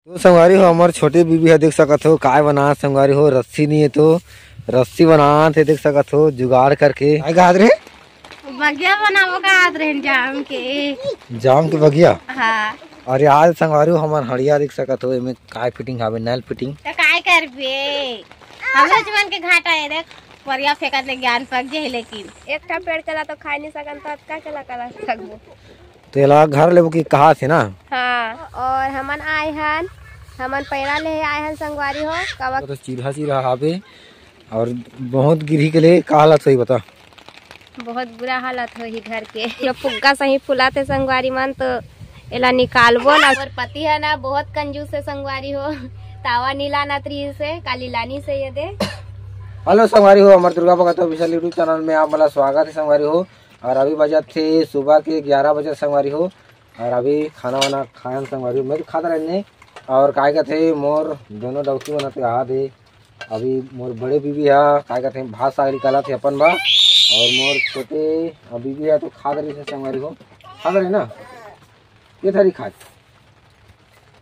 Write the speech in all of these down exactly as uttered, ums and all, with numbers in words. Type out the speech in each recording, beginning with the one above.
तो संगवारी हो, हमर छोटे बीबी ह, देख सकत हो, काय बनात संगवारी हो, रस्सी नहीं है तो रस्सी बनात हे, देख सकत हो, जुगाड़ करके। काय कहत रहे? बगिया बनाबो कहत रहे जाम के। जाम के बगिया? हाँ। अरे आज संगवारी हो, हमर हड़िया देख सकत हो, एमे काय फिटिंग हावे, नल फिटिंग। तो काय करबे, हमरो जुबान के घाटा है, देख, परिया फेंकत ले ज्ञान पक जे, लेकिन एक ठा पेड़ केला तो खाए नहीं सकन, तो अतका केला करा सकबो। तो एला घर लेबो कि कहा से ना? हाँ, और हमन आए हन, हमन पैरा ले आए हन संगवारी हो, कावा। तो चिरहा चिरहा हावे और बहुत गिरही के ले का हालत होही बता? बहुत बुरा हालत होही घर के। ये फुग्गा सही फुलाथे संगवारी मन, तो एला निकालबो ना। और पति है ना बहुत कंजूस है संगवारी हो, तावा नीला नतरी से काली लानी से ये दे। हेलो संगवारी हो, हमर Durga Bhagat official YouTube channel में आप मन ला स्वागत है संगवारी हो। और अभी बजत थे सुबह के ग्यारह बजे संगवारी हो। और अभी खाना वाना खायन संगवारी हो, मैं तो खात रहने। और काय कहते मोर दोनों डौकी मन तो याद है। अभी मोर बड़े बीबी हा काय कहते भात साग निकालत हे अपन बा, और मोर छोटे बीबी हा तो खात रही थे संगवारी हो, खात रही ना, ये थारी खात।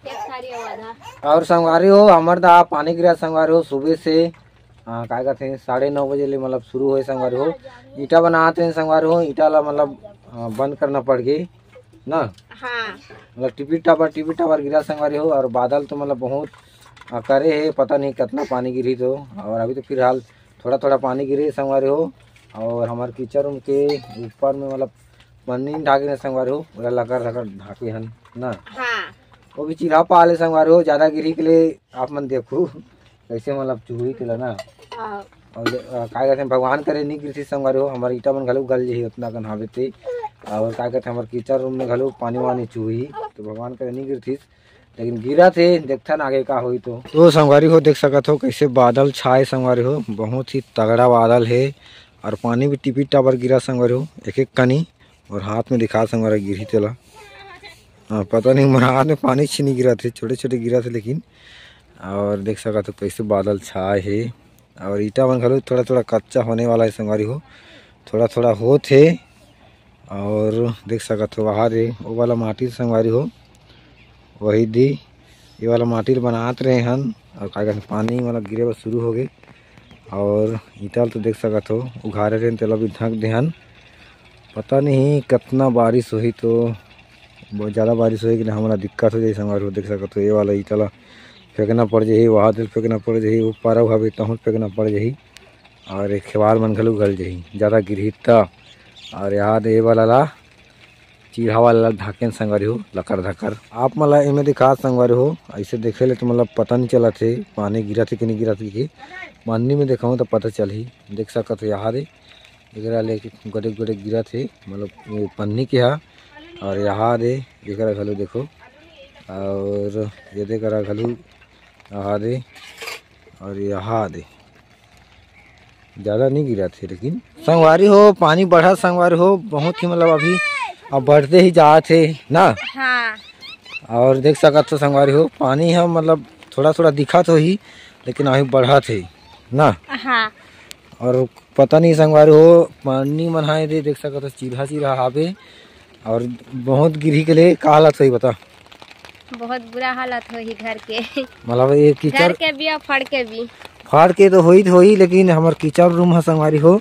एक थारी और आधा। और संगवारी हो, हमर दा पानी गिरा संगवारी हो सुबह से, आ, काय कहते साढ़े नौ बजे ले मतलब शुरू होए संगवारी हो। ईटा बनाते हैं संगवारी हो, ईटा ला मतलब, आ, बंद करना पड़ गई ना। हाँ। मतलब टिपी टापर, टिपी टापर गिरा संगवारी हो, और बादल तो मतलब बहुत, आ, करे है, पता नहीं कितना पानी गिरी तो। और अभी तो फिलहाल थोड़ा थोड़ा पानी गिरे संगवारी हो। और हमारे किचन रूम के ऊपर में मतलब पन्नी ढाके ने संगवारी हो, ओला लकर धकर ढाके हन ना। हाँ। वो भी चिल्हा पा ले संगवारी हो, ज्यादा गिरही के लिए आप मन देखू कैसे मतलब चुही के ला ना। हाँ। और, अ, काय कहते हैं, भगवान करे नहीं गिरथिस संगवारी हो, हमारे ईटा मन घलो गल जही उतना कन हावे ते। और काय कहते हैं, हमारे किचन रूम में घलो पानी वानी चुही, तो भगवान करे नहीं गिरथिस, लेकिन गिरा थे, देखथन आगे का होई तो। तो संगवारी हो, देख सकत हो कैसे बादल छाए संगवारी हो, बहुत ही तगड़ा बादल है। और पानी भी टिपी टापर गिरा संगवारी हो, एक एक कनी। और हाथ में दिखा संगवारी गिरही तेला। हाँ, पता नहीं मोर हाथ में पानी छीनी गिरा थे, छोटे छोटे गिरा थे लेकिन। और देख सकत हो कैसे बादल छाए हे। और ईटा मन घलो थोड़ा थोड़ा कच्चा होने वाला है संगवारी हो, थोड़ा थोड़ा होत हे। और देख सकत हो वहाँ रे वो वाला माटी संगवारी हो, वही दी ये वाला माटी ल बनात रहे हन। और का कहते पानी मतलब गिरे बर शुरू हो गए। और ईटा ल तो देख सकत हो उघारे रहे तेला भी ढक दे हन। पता नहीं कितना बारिश होही तो बहुत ज़्यादा बारिश होही कि ना, हमला दिक्कत हो जाही संगवारी हो। देख सकत हो ये वाला ईटा ला फेंकना पड़ जाही, वहाँ दिल फेंकना पड़ जाही, वो पारा हवे तहूँ फेंकना पड़ जाही। और एक खेवार मन घलो गल जाही, ज़्यादा गिरही त। और यहाँ दे ये वाला ला चिढ़ा वाला ला ढाकेन संगवारी हो, लकर धकर। आप मन ला एमे दिखात संगवारी हो, ऐसे देखे ले तो मतलब पता नहीं चलत हे पानी गिरत हे कि नहीं गिरत हे कि। पानी में देखाऊँ तो पता चलही। देख सकत हो यहाँ दे एकरा ले गोटे गोटे गिरत हे, मतलब ये पन्नी के हा। और यहाँ दे एकरा घलो देखो, और ये दे करा घलो यहाँ दे, और यहाँ दे ज्यादा नहीं गिरत हे, लेकिन संगवारी हो पानी बढ़त संगवारी हो बहुत ही मतलब अभी अब बढ़ते ही जात हे ना। हाँ। और देख सकत हो संगवारी हो पानी ह मतलब थोड़ा थोड़ा दिखत होही, लेकिन अभी बढ़त हे ना। हाँ। और पता नहीं संगवारी हो पानी मन हाय दे देख सकत हो चिरहा चिरहा हावे। और बहुत गिरही के ले का हालत होही बता? बहुत बुरा हालत होही घर के। मतलब ये कीचड़ घर के भी और फड़ के भी। फड़ के तो होही तो होही, लेकिन हमर किचन रूम ह संगवारी हो,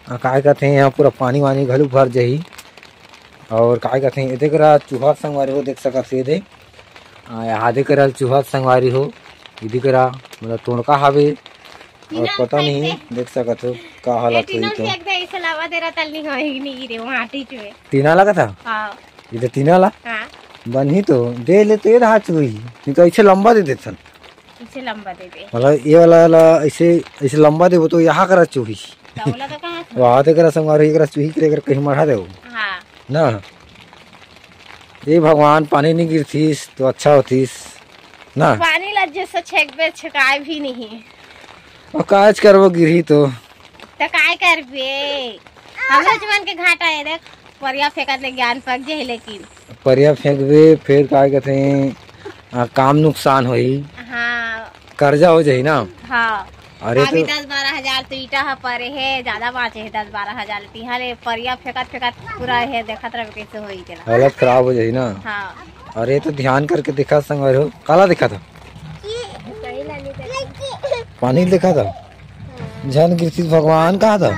आ, काय कहते हैं यहाँ पूरा पानी वानी घलू भर जाही। और काय कहते हैं एदे करा चूहा संगवारी हो देख सकत हो एदे, आ, आदे करा चूहा संगवारी हो, इदी करा मतलब टोंड़का हावे। और टीना पता फेंक नहीं दे। देख सकत हो का ए, हालत टीना होही तो। फेंक दे, इसे लावा दे रहा तल नहीं होही नहीं गिरे वहाँ टीच में। टीना लगा था? हाँ। ये तो टीना ला? हाँ। बनही तो दे ले तो ये रहा चुही, नहीं तो ऐसे लंबा दे देथन। इसे लंबा दे दे। मतलब ये वाला ला ऐसे, ऐसे लंबा देबो तो यहाँ करा चुही। तो बोला तो कहाँ से? वहाँ तो करा संगवारी एकरा चुही के लेकर कहीं मढ़ा देबो। हाँ। ना। ए भगवान पानी नहीं गिरथिस तो अच्छा होतिस ना। पानी ला जैसे छेकबे छेकाय भी नहीं। और काज करबो गिरही तो। तो काय करबे? हमरो जुबान के घाटा है देख। परिया फेंकत ले ज्ञान पक जाही लेकिन। परिया फेंकबे फिर काय कहते हैं, आ, काम नुकसान होही। हाँ। कर्जा हो जाही ना। हाँ। अरे अभी तो दस बारह हजार तो ईटा ह परे हे, ज्यादा बाँचे हे दस बारह हजार। तिहा ले परिया फेंकत फेंकत पूरा हे, देखत रहबे कैसे होही तेला। हालत खराब हो जाही ना। हाँ। अरे, तो ध्यान करके देखा संगवारी हो, काला देखा था? पानी देखा था? झन गिरतिस भगवान कहा था?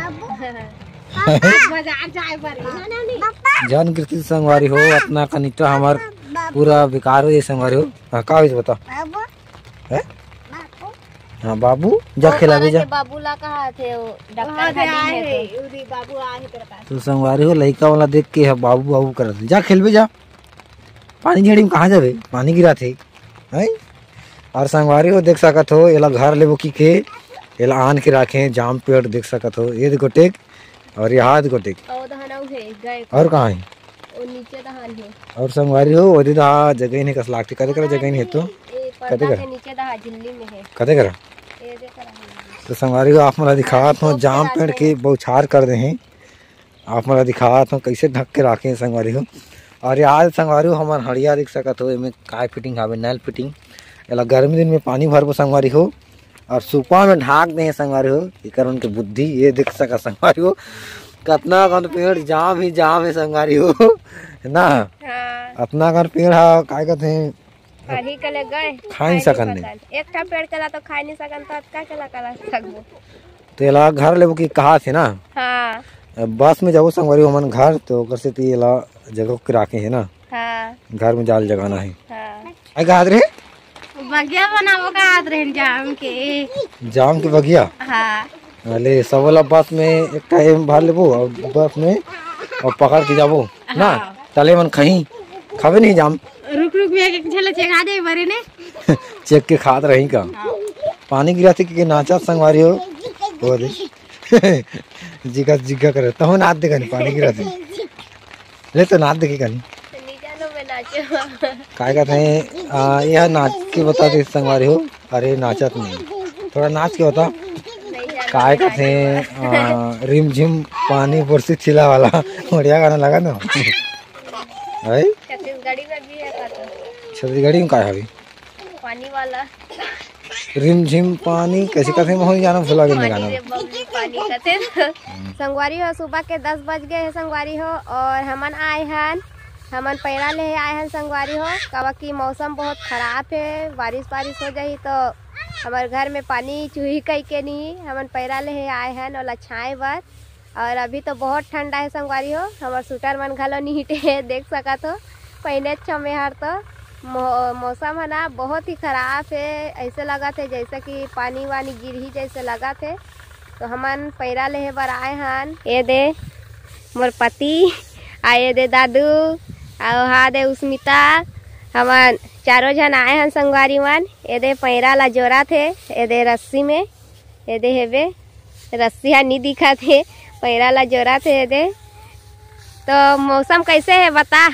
बाजार जाए बर। झन गिरतिस संगवारी हो, अतना कनिटा हमर पूरा बेकार हो जाए संगवारी हो। हाँ, का होइस बता? हैं? हाँ, बाबू, जा खेलाबे जा। बाबू ला कहा थे, वो डॉक्टर हाँ, का दिन है तो। उरी बाबू आ है तेरे पास। तो संगवारी हो, लइका वाला देख के ह बाबू, बाबू करत हे। जा खेलबे जा। पानी झड़ी में कहाँ जाबे? पानी गिरा थे। हैं? और संगवारी हो, देख सकत हो, एला घर लेबो की के, एला आन के राखे हे, जाम पेड़ देख सकत हो। ये देखो टेक, और यहाँ देखो टेक। और धान अउ है, गए। और कहाँ है? वो नीचे धान है। और संगवारी हो, ओदे दहा जगह नहीं कस लागथे, कदे करा जगह नहीं है तो? ए, कदे पर्दा करा? के नीचे दहा झिल्ली में है। कदे करा? ये दे करा है। तो संगवारी हो, आप मन ला दिखात हो, जाम पेड़ के बौछार कर दे हैं। आप मन ला दिखात हो, कैसे ढक के राखे हैं संगवारी हो। और ये आज संगवारी हो, हमर हड़िया देख सकत हो, एमे काय फिटिंग हावे, नल फिटिंग। एला गर्मी दिन में पानी भरबो संगवारी हो, और सुपा में ढाक दे हैं संगवारी हो, एकर उनके बुद्धि, ये देख सका संगवारी हो, कतना कन पेड़ जाम ही जाम है संगवारी हो, है ना? हाँ। अतना कन पेड़ हा, काय कहते हैं, अभी कले गए, खा नहीं सकन नहीं। एक ठा पेड़ के ला तो खा नहीं सकन, तो अतका के ला कला सकबो। तो एला घर लेबो की कहा थे ना? हाँ। अब बस में जाबो संगवारी हो हमन घर, तो ओकर सेती एला जगह के राखे है ना? हाँ। घर में जाल जगाना है। हाँ। आई कहा रे? बगिया बनाबो का हाथ रहे जाम के। जाम के बगिया? हाँ। अले, सब वाला बस में एक टाइम भर लेबो और बस में और पकड़ के जाबो ना। हाँ। तले मन खही खाबे नहीं जाम। रुक रुक में एक एक झला चेखा दे बरे ने। चेख के खात रही का? हाँ। पानी गिरा थे कि नाचा संगवारी हो। वो दे। जिगा जिगा करे तहो नाच दे कनी पानी गिरा थे। ले तो नाच देखे कनी। नहीं जानो मैं नाचे। काय कहते हैं, आ, यह नाच के बता दे संगवारी हो। अरे नाचत नहीं, थोड़ा नाच के बता। नहीं जानो काय मैं कहते नाचे। हैं, आ, रिमझिम पानी बरसी छिला वाला बढ़िया गाना लगा ना। है? छत्तीसगढ़ी में भी है का तो? छत्तीसगढ़ी में काय हवे? पानी वाला। रिमझिम पानी कैसे कथे, महू जाना भुला गे मैं गाना। रे बबली पानी कथे। संगवारी हो, सुबह के दस बज गए हैं संगवारी हो, और हमन आए हन, हमन पैरा ले आए हन संगवारी हो, काबर कि मौसम बहुत खराब है, बारिश बारिश हो जाही तो हमर घर में पानी चुही कई के नहीं, हमन पैरा ले आए हन ओला छाए बर। और अभी तो बहुत ठंडा है संगवारी हो, हमर स्वेटर मन घलो नीट है, देख सकत हो, पहिने अच्छा मेहर तो मौ-, मौसम है ना बहुत ही खराब है, ऐसे लगत है जैसे कि पानी वानी गिरही जैसे लगत है। तो हमन पैरा लेहे बर आए हन, ये दे मोर पति, आ ये दे दादू, आ हा दे उस्मिता, हमन चारों झन आए हन संगवारी मन। ये दे पैरा ला जोरा थे, ये दे रस्सी में, ये दे हेबे रस्सी हा नी दिखत हे, पैरा ला जोरत हे दे। तो मौसम कैसे है बता?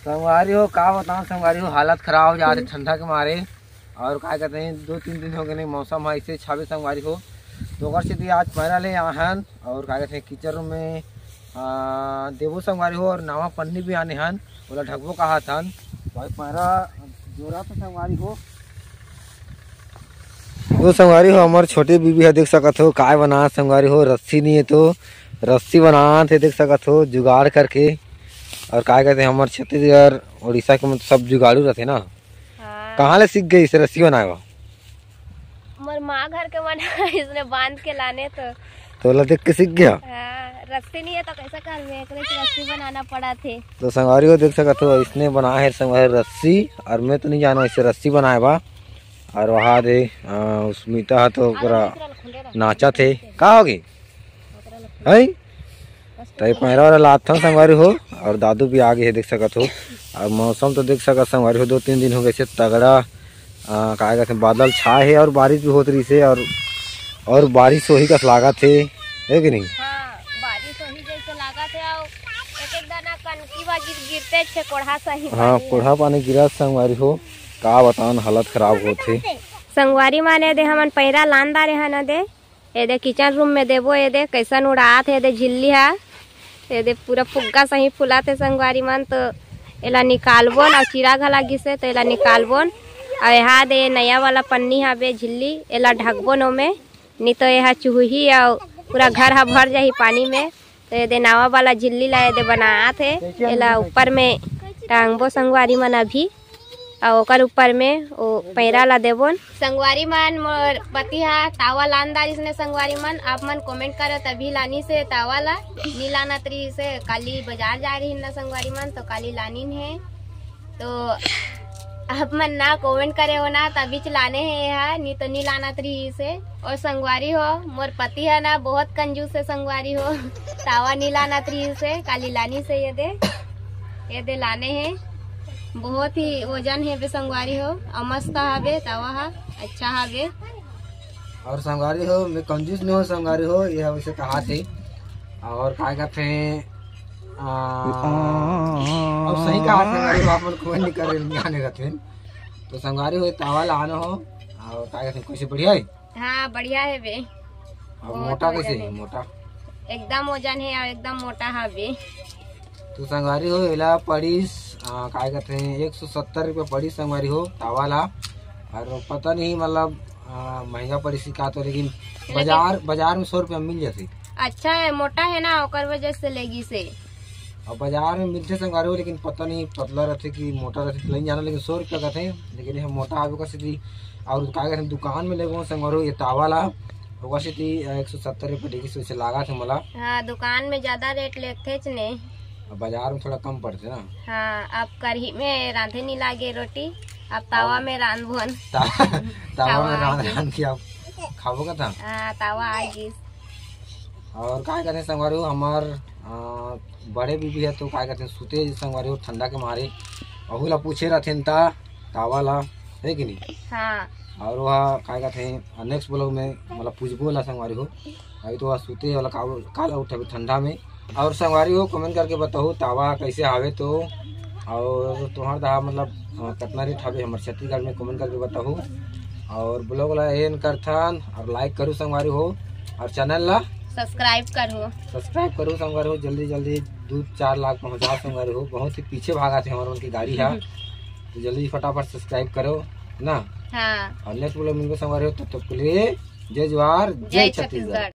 संगवारी हो, का बताओ संगवारी हो, हालत खराब हो जात हे हम्म। ठंडा के मारे। और का कहते हैं, दो तीन दिन हो गए नहीं, मौसम है ऐसे छावे संगवारी हो। तो ओकर सेती आज पैरा ले आए हन और का कहते हैं, किचन रूम में आ, देबो संगवारी हो, और नावा पन्नी भी आने हन, ओला ढकबो कहात हन। भाई पैरा जोरा तो संगवारी हो। तो संगवारी हो, हमर छोटे बीबी ह देख सकत हो, काय बना संगवारी हो, रस्सी नहीं है तो रस्सी बना थे देख सकत हो, जुगाड़ करके। और काय कहते हैं, हमर छत्तीसगढ़ उड़ीसा के मतलब सब जुगाड़ू रहते ना। हाँ। कहाँ ले सीख गई इसे रस्सी बनाए बर? मोर माँ घर के मन इसने बांध के लाने तो। तोला देख के सीख गया? हाँ, रस्सी नहीं है तो कैसे कर में एकरे से रस्सी बनाना पड़ा थे। तो संगवारी हो देख सकत हो, इसने बनाए है संगवारी रस्सी, और मैं तो नहीं जानो इसे रस्सी बनाए बा। और वहाँ दे, आ, उस्मिता ह तो ओकरा नाचा थे। का होगी? है? तो ये पैरा वाला लात था संगवारी हो, और दादू भी आ गए है, देख सकत हो। और मौसम तो देख सकत संगवारी हो, दो तीन दिन हो गए से तगड़ा, आ, का कहते हैं, बादल छाए है और बारिश भी होत रही से, और, और बारिश वही कस लागत है, है कि नहीं? हाँ, बारिश वही जैसे लागत है, और एक एक दाना कनकी बा गिर-, गिरते छे कोढ़ा सही हाँ, पानी है। कोढ़ा पानी गिरा संगवारी हो, का बताओ न, हालत खराब होत है। संगवारी माने दे हमन पैरा लान डारे हन दे, एदे किचन रूम में देबो, एदे कैसन उड़ात हे, एदे झिल्ली हा, एदे पूरा फुग्गा सही फुलात हे संगवारी मन। तो एला निकालबोन, अउ चिरा घला गिसे, तो एला निकालबोन। अउ एहा दे नया वाला पन्नी हाबे झिल्ली, एला ढकबोन ओमे, नी तो एहा चुहही अउ पूरा घर हा भर जाही पानी में। तो एदे नवा वाला झिल्ली ला एदे बनात हे, एला ऊपर में टांगबो संगवारी मन अभी, अउ ओकर ऊपर में ओ पैरा ला देबोन। संगवारी मन, मोर पति हा तावा लान डारिस ने संगवारी मन, आप मन comment करव तभी लानिस हे तावा ला, नी लानत रहिस हे। काली बाजार जा रहिन ना संगवारी मन, तो काली लानिन हे। तो आप मन ना comment करे हो ना, तभीच लाने हे एहा, नी तो नी लानत रहिस हे। अउ संगवारी हो, मोर पति हे ना बहुत कंजूस हे संगवारी हो, तावा नी लानत रहिस हे, काली लानिस हे ये दे, ये दे लाने हे। बहुत ही वजन हे बे संगवारी हो, अउ मस्त हवे तावा हा, अच्छा हवे। अउ संगवारी हो, मैं कंजूस नहीं हो संगवारी हो, ये वैसे कहा थे। अउ काय कहते हैं, आ, अब सही कहा थे, संगवारी हो, आप मन comment नहीं कर रहे, नहीं आने रहते हैं। तो संगवारी हो, तावा लानो हो, अउ काय कहते हैं, कैसे बढ़िया है? हाँ, बढ़िया हे बे। अउ बहुत मोटा वजन कैसे हे। हे, मोटा? एकदम वजन हे अउ एकदम मोटा हवे। तो संगवारी हो, एला पड़िस, आ, काय कहते हैं, एक सौ सत्तर रुपया पड़िस संगवारी हो, तावा ला। अउ पता नहीं, मतलब, आ, महंगा पड़िस का तो, लेकिन लेकिन बाजार, बाजार में सौ रुपया मिल जाथे। अच्छा हे, मोटा हे ना, ओकर वजह से लेगिस हे। अउ बाजार में मिलथे संगवारी हो, लेकिन पता नहीं पतला रहथे कि मोटा रहथे, तो नहीं जाना, लेकिन सौ रुपया कहथे, लेकिन ये मोटा आवे का सिद्धि। अउ काय कहथे, दुकान में लेबो संगवारी हो, ये तावा ला, ओकर सेती एक सौ सत्तर रुपया लेगिस वैसे लागत हे मोला। हाँ, दुकान में ज्यादा rate लेथेच ने। अब बाजार में थोड़ा कम पड़थे ना। हाँ, अब कढ़ी में रांधे नहीं लागे रोटी, अब तावा अब में रांधबोन। ता-, तावा में तावा रांध, आगे। रांध के आप खाबो का था? हाँ, तावा आगे। अउ काय कहथे संगवारी हो, हमार, आ, बड़े बीबी हे तो काय कहथे, सुते संगवारी हो ठंडा के मारे, अहू ला पूछे रहथे न ता तावा ला, हे कि नहीं? हाँ। अउ वह काय कहथे, next vlog में मतलब पूछबो ला संगवारी हो। अभी तो वह सुते वाला का, काला उठा अभी ठंडा में। अउ संगवारी हो, comment करके बताहू तावा कैसे हावे तो, अउ तुम्हार दहा मतलब, अ, कितना rate हावे हमर छत्तीसगढ़ में, comment करके बताहू। अउ vlog ला end करथन, अउ like करू संगवारी हो, अउ channel ला subscribe करू। Subscribe करू संगवारी हो, जल्दी जल्दी दू चार लाख पहुंचा संगवारी हो, बहुत ही पीछे भागा थे हमर मन की गाड़ी हा। हम्म। तो जल्दी फटाफट subscribe करो ना। हाँ। अउ next vlog मिलबो संगवारी हो, तब तक के लिए जय जोहार, जय जय छत्तीसगढ़। छत्तीसगढ़।